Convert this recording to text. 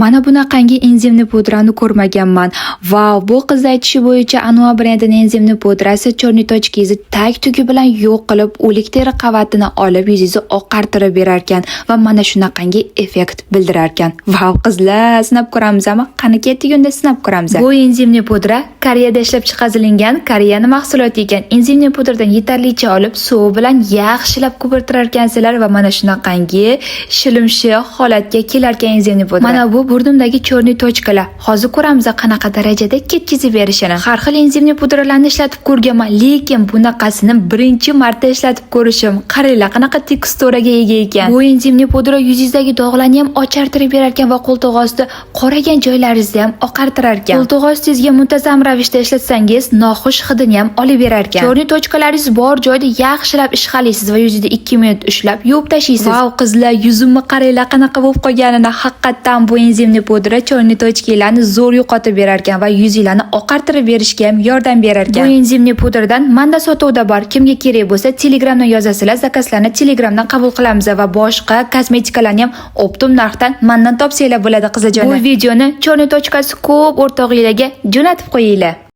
Mana bunaqangi энзимный pudrani ko'rmaganman. Vau, bu qiz aytishi bo'yicha Anua brendining энзимный pudrasi черный точка ngizni tag tugi bilan yo'q qilib, o'lik teri qavatini olib, yuzingizni oqartirib berarkan va mana shunaqangi effekt bildirarkan. Vau, qizlar, sinab ko'ramizmi? Qani, ketdik unda, sinab ko'ramiz. Bu энзимный pudra Koreyada ishlab chiqarilgan, Koreyani mahsuloti ekan. Энзимный pudradan yetarlicha olib, suv bilan yaxshilab ko'pirtirarkansizlar va mana shunaqangi shilimshiq holatga kelarkan энзимный pudra. Mana bu burnimdagi черный точка lar. Hozir ko'ramiz qanaqa darajada ketkizib berishini. Har xil энзимный pudralarni ishlatib ko'rganman, lekin bunaqasini birinchi marta ishlatib ko'rishim. Qaranglar, qanaqa teksturaga ega ekan. Bu энзимный pudra yuzingizdagi dog'larni ham ochartirib berar ekan va qo'ltiq osti qoraygan joylaringizni ham oqartirar ekan. Qo'ltiq ostingizga muntazam ravishda ishlatsangiz, noxush hidini ham olib berar ekan. Черный точка laringiz bor joyda yaxshilab ishqalaysiz va yuzingizda 2 minut ushlab yuvib tashlaysiz. Vau, qizlar, yuzimni qaranglar, qanaqa bo'lib qolganini. Haqiqatdan bu энзимный pudra черный точка larni zo'r yo'qotib berar ekan va yuzinglarni oqartirib berishga ham yordam berar ekan. Bu энзимный pudradan manda sotuvda bor. Kimga kerak bo'lsa, Telegramdan yozasizlar, заказ larni Telegramdan qabul qilamiz va boshqa kosmetikalarni ham оптом narxdan mandan topsanglar bo'ladi, qizlarjonlar. Bu videoni черный точка si ko'p o'rtog'inglarga jo'natib qo'yinglar.